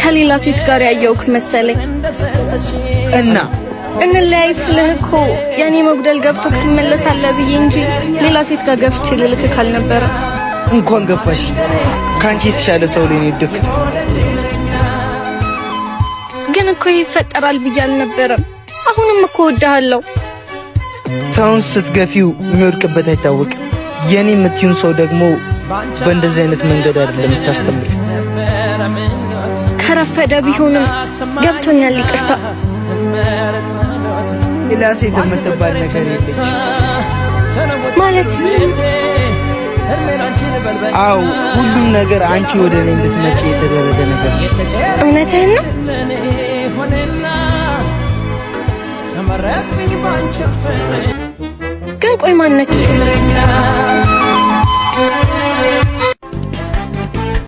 ከሌላ ሴት ጋር ያየውክ መሰለኝ። እና እንለያይ ስልህ እኮ የኔ መጉደል ገብቶክ ትመለሳለህ ብዬ እንጂ ሌላ ሴት ጋር ገፍቼ ልልክህ አልነበረ። እንኳን ገፋሽ፣ ከአንቺ የተሻለ ሰው ላይ ነው የወደኩት። ግን እኮ ይፈጠራል ብዬ አልነበረም። አሁንም እኮ እወድሃለሁ። ሰውን ስትገፊው የሚወድቅበት አይታወቅም። የኔ የምትዩን ሰው ደግሞ በእንደዚህ አይነት መንገድ አይደለም የምታስተምር። ከረፈደ ቢሆንም ገብቶኛል። ይቅርታ። ሌላ ሴት የምትባል ነገር የለች። ማለት? አው፣ ሁሉም ነገር አንቺ ወደ እኔ እንድትመጪ የተደረገ ነገር ነው። እውነትህን ነው? ግን ቆይ ማነች?